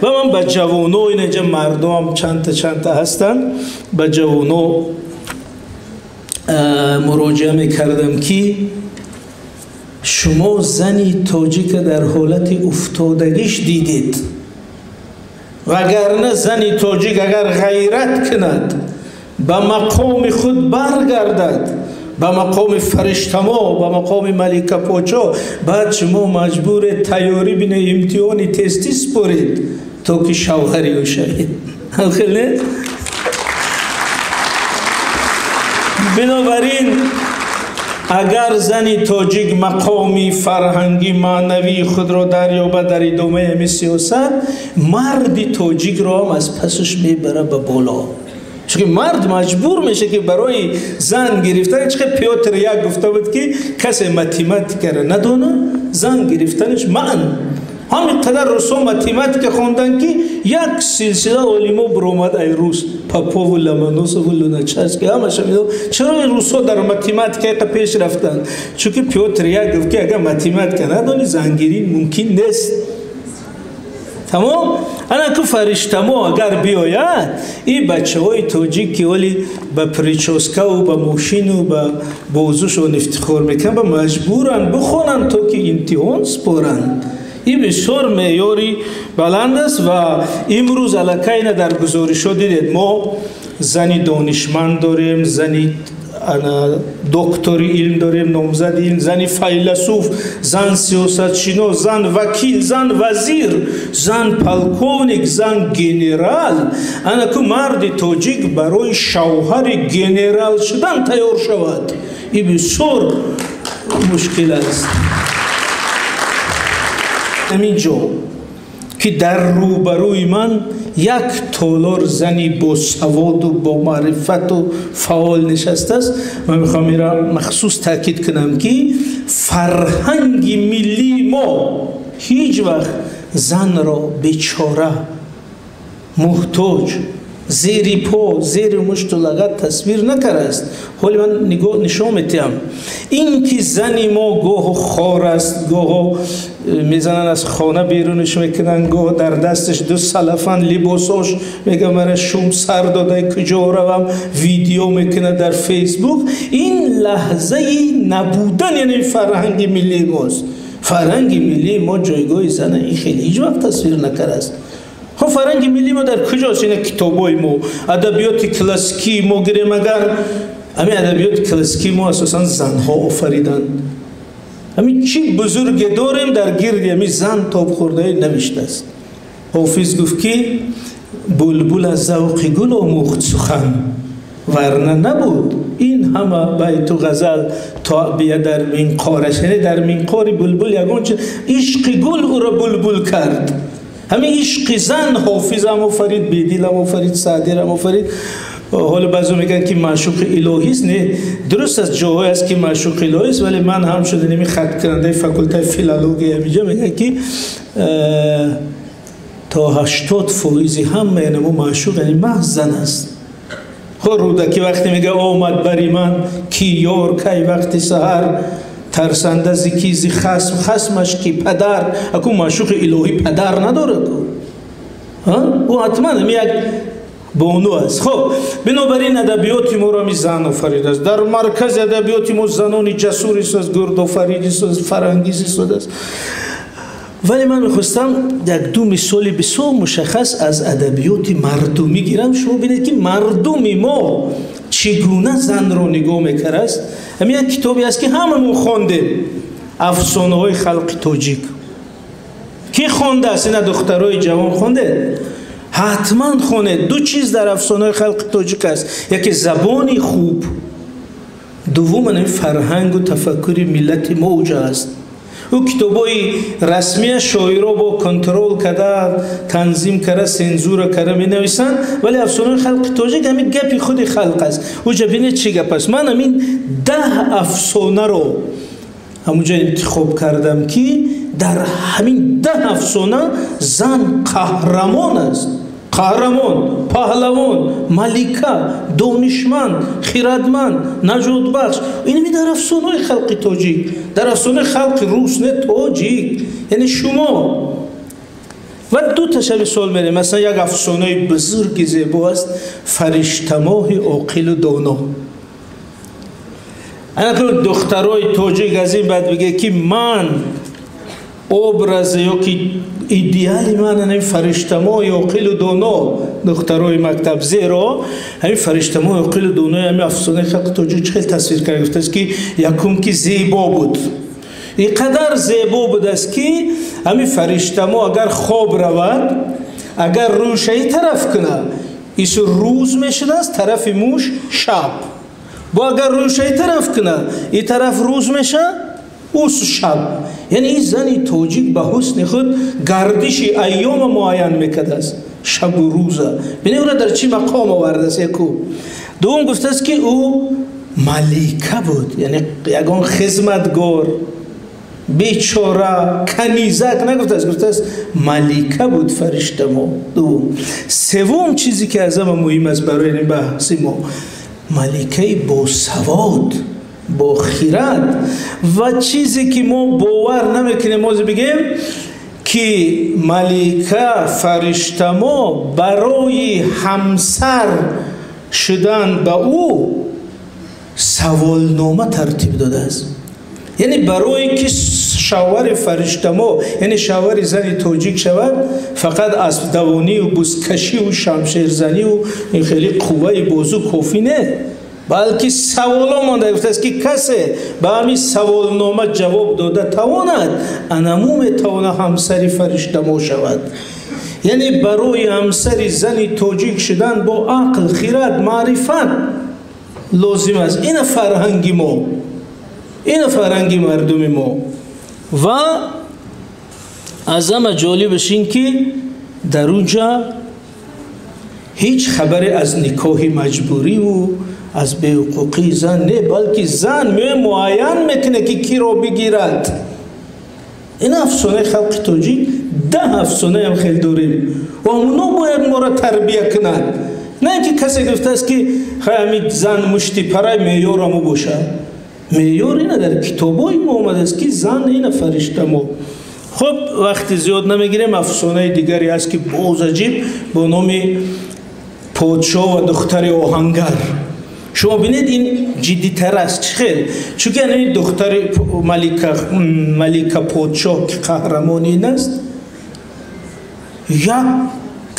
Ва ман ба ҷавоно, инҷа мардум чандта чандта ҳастанд, ба ҷавоно муроҷиа мекардам, ки шумо зани тоҷика дар ҳолати уфтодагиш дидед, вагарна зани тоҷик агар ғайрат кунад, ба мақоми худ баргардад, ба мақоми фариштамо, ба мақоми малика почо, баъд шумо маҷбуре тайёрӣ бинед, имтиҳони тестӣ супоред, то ки шавҳари ӯ шавед. Хел не? Бинобар ин агар зани тоҷик мақоми фарҳангӣ, маънавии худро дарёбад дар идомаи ҳамин сиёсат, марди тоҷикро ҳам аз пасаш мебарад ба боло. Чунки мард маҷбур мешавад, ки барои зан гирифтан, чӣ Пётр як гуфта буд, ки касе математикаро надонад, зан гирифтанаш манъ. Ҳамин қадар русо математика хондан, ки як силсила олимо биромад ай рус, Попову, Ломоносову, Луначарский, ҳамаша. Чаро ин русо дар математика яқа пеш рафтанд? Чунки Пётр як гуфт, ки агар математика надонӣ, зангирӣ мумкин нест. Тамом? Ана ку фариштамо агар биёяд, ин бачаҳои тоҷик, ки оли ба прическаву ба мошину ба бозушон ифтихор мекунанд, ба маҷбуранд бихонанд, то ки имтиҳон супоранд. Ин бисёр меъёри баланд аст. Ва имрӯз аллакай ина дар гузоришҳо дидед, мо зани донишманд дорем, зани доктори илм дорем, номзади илм, зани файласуф, зан сиёсатшинос, зан вакил, зан вазир, зан полковник, зан генерал. Ана ку марди тоҷик барои шавҳари генерал шудан тайёр шавад, ин бисёр мушкил аст. Ҳамин ҷо ки дар рӯбарӯи ман як толор зани босаводу бомаърифату фаъол нишастааст, ман мехоҳам инро махсус таъкид кунам, ки фарҳанги миллии мо ҳеҷ вақт занро бечора, муҳтоҷ, зери по, зери мушту лагат тасвир накардааст. Ҳоли ман нигоҳ нишон медиҳам, ин ки зани мо гоҳо хор аст, гоҳо мезананд, аз хона берунаш мекунанд, гоҳо дар дасташ ду салафан либосош, мегӯяд мара шум сар дода, куҷо равам, видео мекунад дар Фейсбук. Ин лаҳзаи набудан, яъне фарҳанги миллии мост. Фарҳанги миллии мо ҷойгоҳи зана ин хеле ҳеҷ вақт тасвир накардааст. Хоб, фарҳанги миллии мо дар куҷост? Ина китобҳои мо, адабиёти классикии мо гирем, агар ҳамин адабиёти классикии мо асосан занҳо офариданд. Ҳамин чӣ бузурге дорем дар гирди ҳамин зан тобхӯрдаи навиштааст. Ҳофиз гуфт, ки булбул аз завқи гул омӯхт сухан, варна набуд ин ҳама байту ғазал то бия дар минқораш. Яъне дар минқори булбул ягон чи ишқи гул ӯро булбул кард. Ҳамин ишқи зан ҳофизам офарид, бедилам офарид, саъдирам офарид. Ҳоло баъзеҳо мегӯянд, ки маъшуқи илоҳист. Не, дуруст аст, ҷоҳое аст, ки маъшуқи илоҳист, вале ман ҳам шуда ними хаткунандаи факултаи филология ҳаминҷо мегӯянд, ки то 80% ҳамаи намо маъшуқ, яъне маҳз зан аст. Хо Рӯдакӣ вақте мегӯяд омад бари ман ки ёр кай вақти саҳар, тарсанда зи ки зи хасм, хасмаш ки падар. Аку маъшуқи илоҳӣ падар надорад, ӯ ҳатман ҳамин як бону аст. Хоб, бинобар ин адабиёти моро ҳамин зан офаридааст. Дар маркази адабиёти мо занони ҷасур истодааст, гурдофарид истодааст, фарангиз истодааст. Вале ман мехостам як ду мисоли бисёр мушаххас аз адабиёти мардумӣ гирам. Шумо бинед, ки мардуми мо чӣ гуна занро нигоҳ мекардааст. Ҳамин як китобе аст, ки ҳамамон хондем, афсонаҳои халқи тоҷик. Кӣ хондааст? Ина духтарои ҷавон хондед? Ҳатман хонед. Ду чиз дар афсонаҳои халқи тоҷик аст: яке забони хуб, дуввум ҳамин фарҳангу тафаккури миллати мо уҷа аст. Ӯ китобҳои расмия шоиро бо контрол карда, танзим карда, сензура карда менависанд, вале афсонаҳои халқи тоҷик ҳамин гапи худи халқ аст. Уҷа бинед чӣ гап аст. Ман ҳамин 10 афсонаро ҳамунҷо интихоб кардам, ки дар ҳамин 10 афсона зан қаҳрамон аст. Қаҳрамон, паҳлавон, малика, донишманд, хирадманд, наҷотбахш. Инами дар афсонаҳои халқи тоҷик, дар афсонаи халқи рус, не тоҷик, яъне шумо. Ва ду та шаби сол мерем. Масалан, як афсонаи бузурги зебо аст, Фариштамоҳи оқилу доно. Ана духтарои тоҷик аз ин баъд бигӯяд, ки ман образ ё ки идеали ман ҳамин фариштамоҳи оқилу доно, духтарои мактаб. Зеро ҳамин фариштамоҳи оқилу донои ҳамин афсонаи халқи тоҷик чӣ хел тасвир карда гуфтааст, ки якум ки зебо буд, ин қадар зебо будааст, ки ҳамин фариштамо агар хоб равад, агар рӯшаи тараф кунад, ису рӯз мешудааст, тарафи муш шаб. Бо агар рӯшаи тараф кунад, и тараф рӯз мешавад, ус шаб. Яъне ин зани тоҷик ба ҳусни худ гардиши айёма муайян мекардааст, шабу рӯза. Бинед, ӯро дар чӣ мақом овардааст. Яку дуввум гуфтааст, ки ӯ малика буд, яъне ягон хизматгор бечора канизак нагуфтааст, гуфтааст малика буд фариштамо. Дуввум. Севум чизе ки аз ҳама муҳим аст барои ин баҳси мо, маликаи босавод, бо хирад. Ва чизе ки мо бовар намекунем, ҳозир бигем, ки малика фариштамо барои ҳамсар шудан ба ӯ саволнома тартиб додааст. Яъне барое ки шавҳари фариштамо, яъне шавҳари зани тоҷик шавад, фақат аспдавонию бузкашиву шамшерзаниву ин хеле қувваи бозу кофӣ не, балки саволо монда. Гуфтааст, ки касе ба ҳамин саволнома ҷавоб дода тавонад, анамӯ метавонад ҳамсари фариштамо шавад. Яъне барои ҳамсари зани тоҷик шудан бо ақл, хирад, маърифат лозим аст. Ина фарҳанги мо, ина фарҳанги мардуми мо. Ва аз ҳама ҷолибаш ин ки дар унҷа ҳеҷ хабаре аз никоҳи маҷбуриву аз беҳуқуқии зан не, балки зан муайян мекунад, ки киро бигирад. Ин афсонаи халқи тоҷик, 10 афсонаам хел дорем ва ҳамуно бояд моро тарбия кунад. На ин ки касе гуфтааст, ки хай ҳамин зан мушти парай меъёраму бошад. Меъёр ина дар китобҳои мо омадааст, ки зан ина фариштамо. Хуб, вақти зиёд намегирем. Афсонаи дигаре ҳаст, ки боз аҷиб, бо номи подшоҳ ва духтари оҳангар. Шумо бинед, ин ҷиддитар аст. Чӣ хел? Чунки ҳамин духтари малика, малика подшоҳ, ки қаҳрамони ин аст, як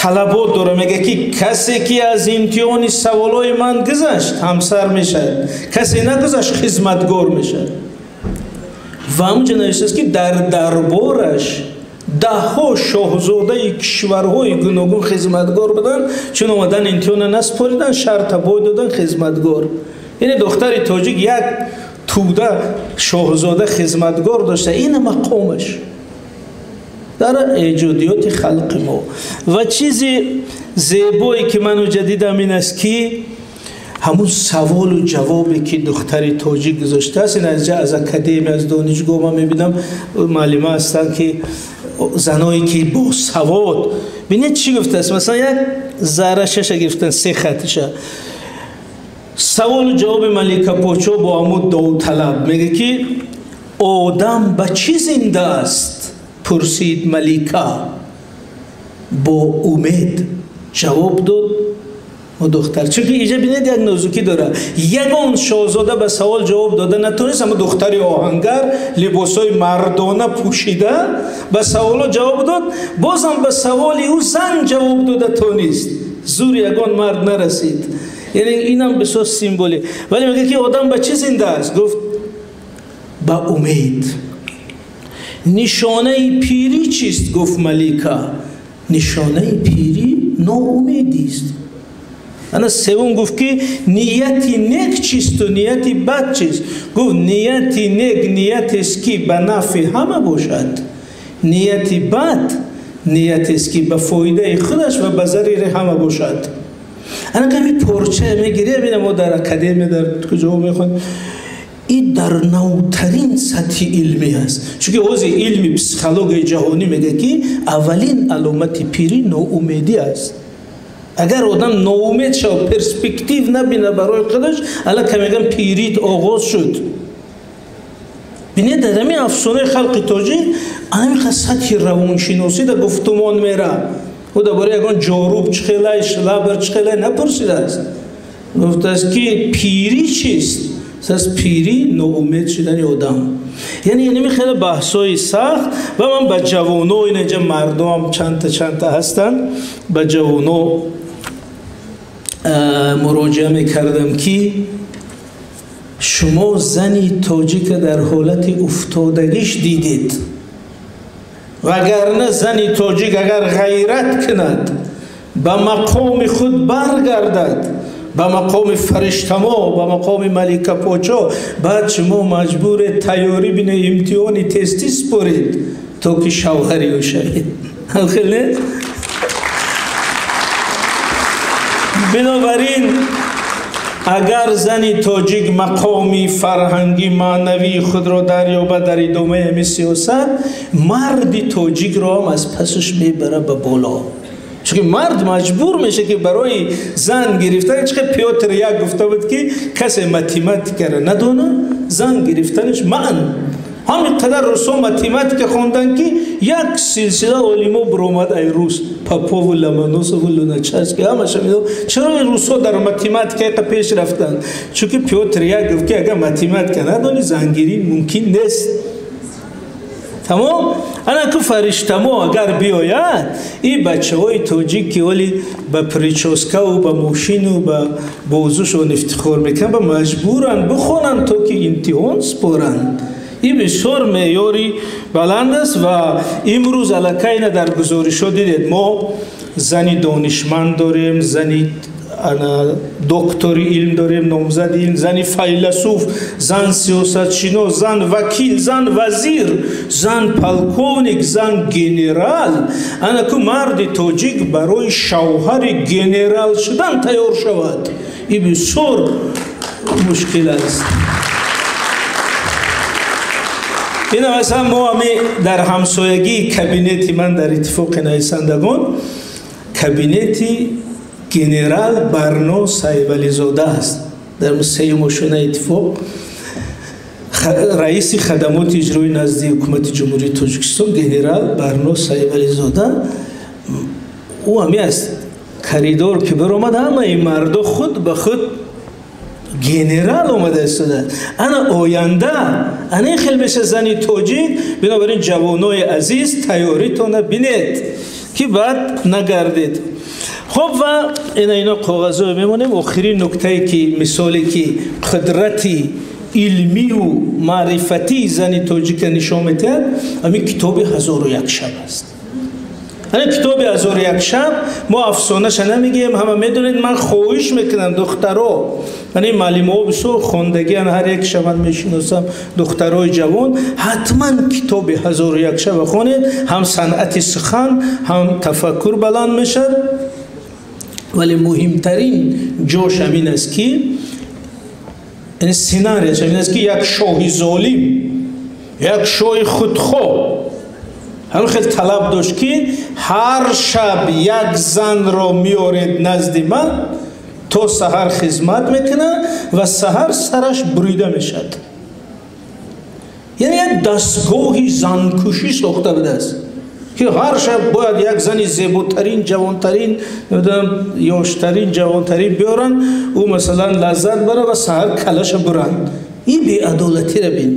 талабот дора, мега, ки касе ки аз имтиҳони саволҳои ман гузашт, ҳамсар мешавад, касе нагузашт, хизматгор мешавад. Ва ҳамунҷа навиштааст, ки дар дарбораш даҳҳо шоҳзодаи кишварҳои гуногун хизматгор буданд, чун омадан имтиҳона наспоридан, шарта бой додан, хизматгор. Яъне духтари тоҷик як тӯда шоҳзода хизматгор дошта. Ина мақомаш дар эҷодиёти халқи мо. Ва чизи зебое ки ман уҷа дидам ин аст, ки ҳамун саволу ҷавобе ки духтари тоҷик гузоштааст, ин аз академия, аз донишгоҳ ман мебинам, муаллима ҳастанд, ки заное ки босавод. Бинед, чӣ гуфтааст. Масалан, як заррашаша гирифтан, се хатиша, саволу ҷавоби малика подшоҳ бо ҳамун довталаб. Мега, ки одам ба чӣ зинда аст? Пурсид малика. Бо умед ҷавоб дод духтар. Чунки иҷа бинед, як нозукӣ дорад. Ягон шоҳзода ба савол ҷавоб дода натонист, аммо духтари оҳангар либосҳои мардона пӯшида ба саволо ҷавоб дод. Бозам ба саволи ӯ зан ҷавоб дода тонист, зури ягон мард нарасид. Яъне инам бисёр символи. Вале мега, ки одам ба чӣ зинда аст? Гуфт: ба умед. Нишонаи пирӣ чист? Гуфт малика. Нишонаи пирӣ ноумедист. Ана севум гуфт, ки нияти нек чисту нияти бад чист? Гуфт: нияти нек ниятест, ки ба нафъи ҳама бошад, нияти бад ниятест, ки ба фоидаи худаш ва ба зарари ҳама бошад. Ана ками порча мегирем, ина мо дар академия, дар куҷо мехонем. Ин дар навтарин сатҳи илмӣ аст, чунки ҳозир илми психологияи ҷаҳонӣ мегӯяд, ки аввалин аломати пирӣ ноумедӣ аст. Агар одам ноумед шавад, перспектив набина барои худаш, аллакай мегӯям, пирит оғоз шуд. Бинед, дар ҳамин афсонаи халқи тоҷик ҳамин сатҳи равоншиносӣ дар гуфтумон мера. Ӯ дар бораи ягон ҷоруб чӣ хелай, шлабр чӣ хелай напурсидааст. Гуфтааст, ки пирӣ чист? Аз пирӣ ноумед шудани одам. Яъне ҳамин хеле баҳсҳои сахт. Ва ман ба ҷавоно, инҷа мардум чандта чандта ҳастанд, ба ҷавоно муроҷиа мекардам, ки шумо зани тоҷика дар ҳолати уфтодагиш дидед, вагарна зани тоҷик агар ғайрат кунад, ба мақоми худ баргардад, ба мақоми фариштамо, ба мақоми малика почо, баъд шумо маҷбуре тайёрӣ бинед, имтиҳони тестӣ супоред, то ки шавҳари ӯ шавед. Хел не? Бинобар ин агар зани тоҷик мақоми фарҳангӣ маънавии худро дарёбад дар идомаи ҳамин сиёсат, марди тоҷикро ҳам аз пасаш мебарад ба боло. Чунки мард маҷбур мешавад, ки барои зан гирифтан, чӣ хел Пётр як гуфта буд, ки касе математикаро надонад, зан гирифтанаш манъ. Ҳамин қадар русҳо математика хонданд, ки як силсила олимо биромад ай рус, Попову, Ломоносову, Луначарский, ҳамаша медон. Чаро ин русҳо дар математика яқа пеш рафтанд? Чунки Пётр як гуфт, ки агар математика надонӣ, зангирӣ мумкин нест. Тамом? Ана ку фариштамо агар биёяд, ин бачаҳои тоҷик, ки оли ба прическаву ба мошину ба бозушон ифтихор мекунанд, ба маҷбуранд бихонанд, то ки имтиҳон супоранд. Ин бисёр меъёри баланд аст. Ва имрӯз аллакай ина дар гузоришҳо дидед, мо зани донишманд дорем, зани доктори илм дорем, номзади илм, зани файласуф, зан сиёсатшинос, зан вакил, зан вазир, зан полковник, зан генерал. Ана ку марди тоҷик барои шавҳари генерал шудан тайёр шавад, ин бисёр мушкил аст. Ина масалан мо ҳами дар ҳамсоягии кабинети ман дар иттифоқи нависандагон кабинети генерал Барно Сайвализода аст. Дар сеюм ошёнаи иттифоқ раиси хадамоти иҷроии назди ҳукумати Ҷумҳурии Тоҷикистон генерал Барно Сайвализода. Ӯ ҳами аз коридор ки баромад, ҳамаи мардо худ ба худ генерал омада истода. Ана оянда ана ин хел меша зани тоҷик. Бинобар ин ҷавонои азиз, тайёритона бинед, ки баъд нагардед. Хоб, ва ина ино коғазҳое мемонем. Охирин нуктае, ки мисоле, ки қудрати илмию маърифатии зани тоҷика нишон медиҳад, ҳамин китоби ҳазору як шаб аст. Ана китоби ҳазору як шаб, мо афсонаша намегӯем, ҳама медонед. Ман хоҳиш мекунам, духтаро, ман ин муаллимаҳо бисёр хондагиан, ҳар як шабан мешиносам духтарои ҷавон, ҳатман китоби ҳазору як шаба хонед. Ҳам санъати сухан, ҳам тафаккур баланд мешавад. Вале муҳимтарин ҷош ҳамин аст, ки сценарияш ҳамин аст, ки як шоҳи золим, як шоҳи худхоҳ ҳамин хел талаб дошт, ки ҳар шаб як занро меоред назди ман, то саҳар хизмат мекунад ва саҳар сараш бурида мешавад. Яъне як дастгоҳи занкушӣ сохта будааст, ки ҳар шаб бояд як зани зеботарин, ҷавонтарин, ёштарин, ҷавонтарин биёранд, ӯ масалан лаззат бара ва саҳар калаша буранд. Ин беадолатиро бин.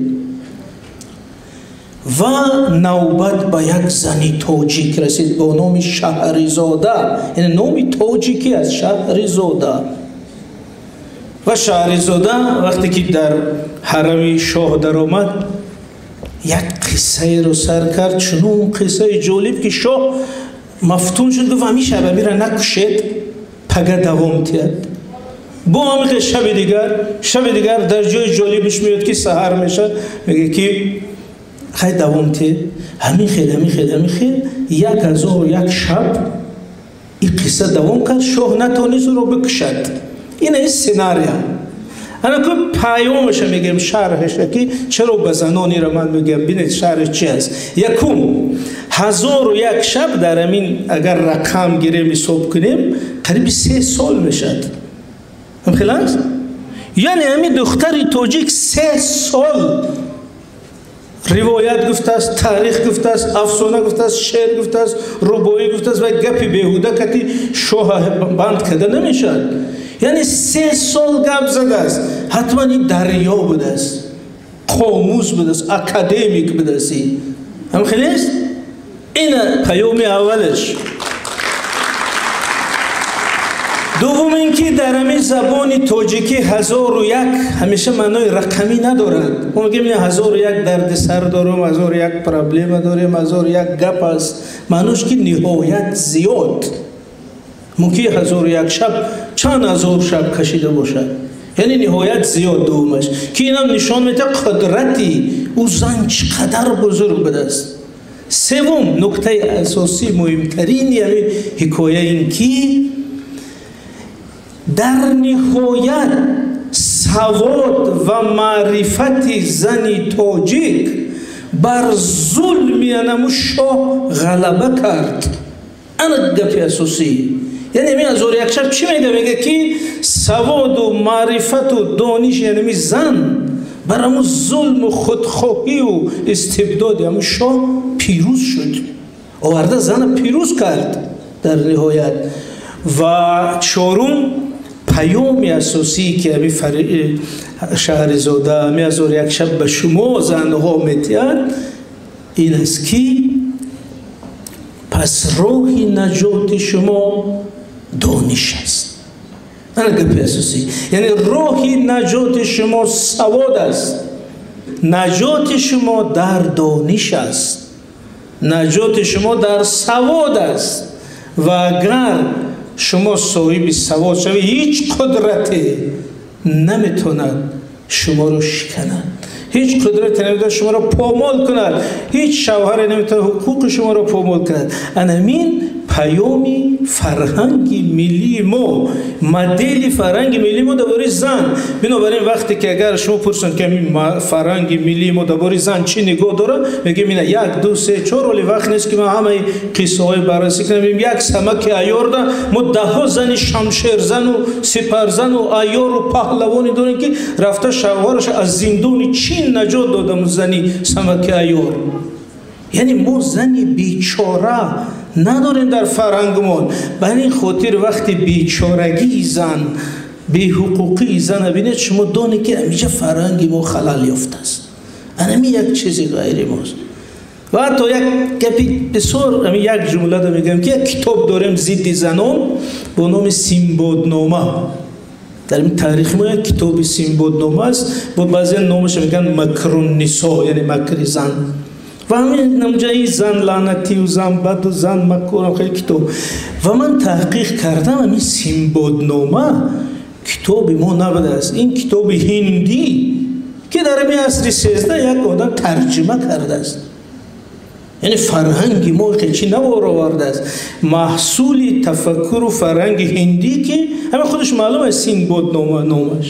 Ва навбат ба як зани тоҷик расид бо номи Шаҳризода. Яъне номи тоҷикӣ аст, Шаҳризода. Ва Шаҳризода вақте ки дар ҳарами шоҳ даромад, як қиссаеро сар кард, чунон қиссаи ҷолиб, ки шоҳ мафтун шуд, гуфт: ҳамин шаб амира накушед, пага давом диҳад. Бо ҳамин шаби дигар, шаби дигар дар ҷои ҷолибиш меояд, ки саҳар мешавад, мегӯяд, ки хай давом диҳед. Ҳамин хел, ҳамин хел, ҳамин хел 1001 шаб ин қисса давом кард, шоҳ натавонист ӯро бикушад. Ин ин сценария. Ана ку паёмаша мегӯем, шарҳаша, ки чаро ба занонира ман мегӯям. Бинед, шарҳ чи аст. Якум, 1001 шаб дар ҳамин агар рақам гирем, ҳисоб кунем, қариби 3 сол мешавад. Ҳам хел аст? Яъне ҳамин духтари тоҷик 3 сол Ривоят гуфтааст, таърих гуфтааст, афсона гуфтааст, шеър гуфтааст, рубоӣ гуфтааст ва гапи беҳуда кати шоҳа банд карда намешавад. Яъне 3 сол гап задааст. Ҳатман ин дарё будааст, қомус будааст, академик будааст. Ҳам хеле аст? Ин паёми аввалаш. Дуввум ин ки дар ҳамин забони тоҷикӣ 1001 ҳамеша маънои рақамӣ надорад. Мо мегӯем 1001 дарди сар дорем, 1001 проблема дорем, 1001 гап аст. Маънош ки ниҳоят зиёд. Мумкин 1001 шаб чанд ҳазор шаб кашида бошад. Яъне ниҳоят зиёд дуввумаш. Ки инам нишон медиҳад қудрати ӯ зан чӣ қадар бузург будааст. Севум нуктаи асосӣ муҳимтарини ҳамин ҳикоя ин ки дар ниҳоят савод ва маърифати зани тоҷик бар зулми анаму шоҳ ғалаба кард. Ана гапи асосӣ. Яъне ҳамин 1001 шаб чӣ мега? Мега ки саводу маърифату дониши ҳамин зан бар ҳамун зулму худхоҳию истибдоди ҳамун шоҳ пирӯз шуд. Оварда зана пирӯз кард дар ниҳоят. Ва чорум паёми асосӣ ки ҳамин Шаҳризода ҳамин 1001 шаб ба шумо занҳо метиҳад ин аст ки пас роҳи наҷоти шумо дониш аст. Ана гапи асосӣ. Яъне роҳи наҷоти шумо савод аст. Наҷоти шумо дар дониш аст. Наҷоти шумо дар савод аст. Ва агар шумо соҳиби савод шавед, ҳеҷ қудрате наметавонад шуморо шиканад, ҳеҷ қудрате наметавонад шуморо помол кунад, ҳеҷ шавҳаре наметавонад ҳуқуқи шуморо помол кунад. Ана ҳамин паёми фарҳанги миллии мо, модели фарҳанги миллии мо дар бораи зан. Бинобар ин вақте ки агар шумо пурсанд ки ҳамин фарҳанги миллии мо дар бораи зан чӣ нигоҳ дорад, мегӯем ина 1, 2, 3, 4. Вале вақт нест ки ман ҳамаи қиссаҳои баррасӣ кунам. Мегӯем як самаки айёрда мо даҳҳо зани шамшерзану сипарзану айёру паҳлавоне дорем ки рафта шавҳараш аз зиндони Чин наҷот додам зани самаки айёр. Яъне мо зани бечора надорем дар фарҳангмон. Ба ин хотир вақти бечорагии зан, беҳуқуқии зан бинед, шумо донед ки ҳамеша фарҳанги мо халал ёфтааст. Анами як чизи ғайри мост. Ва ҳатто як гапи бисёр, ҳамин як ҷумлада мегӯям ки як китоб дорем зидди занон бо номи Симбоднома. Дар ин таърихи мо як китоби Симбоднома аст, бо баъзе номаша мегӯянд Макруннисо, яъне макри зан. Ва ҳамин намҷаи зан лаънатию зан баду зан макурам хеле китоб. Ва ман таҳқиқ кардам, ҳамин Симбоднома китоби мо набудааст. Ин китоби ҳиндӣ ки дар ҳамин асри 13 як одам тарҷима кардааст. Яъне фарҳанги мо хеле чӣ навор овардааст. Маҳсули тафаккуру фарҳанги ҳиндӣ ки ҳамин худаш маълум аст Симбоднома номаш.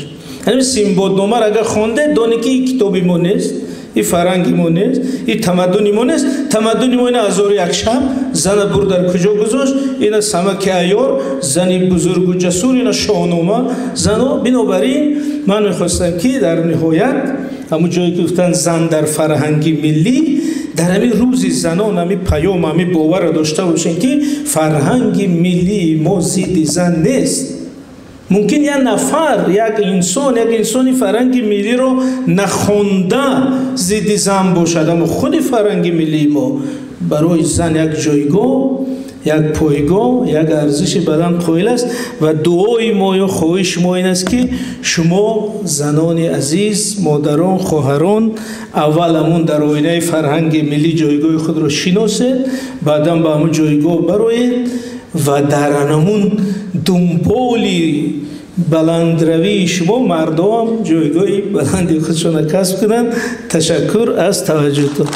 Ҳамин Симбодномаро агар хонде, донӣ ки ин китоби мо нест, ин фарҳанги мо нест, ин тамаддуни мо нест. Тамаддуни мо ина 1001 шаб зана бур дар куҷо гузошт, ина самаки айёр, зани бузургу ҷасур, ина Шоҳнома зано. Бинобар ин ман мехостам ки дар ниҳоят ҳамун ҷое ки гуфтанд зан дар фарҳанги миллӣ, дар ҳамин рӯзи занон ҳамин паём, ҳамин боварро дошта бошем ки фарҳанги миллии мо зидди зан нест. Мумкин як нафар, як инсон, як инсони фарҳанги миллиро нахонда зидди зан бошад, аммо худи фарҳанги миллии мо барои зан як ҷойгоҳ, як пойгоҳ, як арзиши баланд қоил аст. Ва дуои мо ё хоҳиши мо ин аст ки шумо занони азиз, модарон, хоҳарон, аввал ҳамун дар оинаи фарҳанги миллӣ ҷойгоҳи худро шиносед, баъдан ба ҳамун ҷойгоҳ бароед ва дар ҳамун дунболи баландравии шумо мардом ҷойгоҳи баланди худшонро касб кунанд. Ташаккур аз таваҷҷӯҳтон.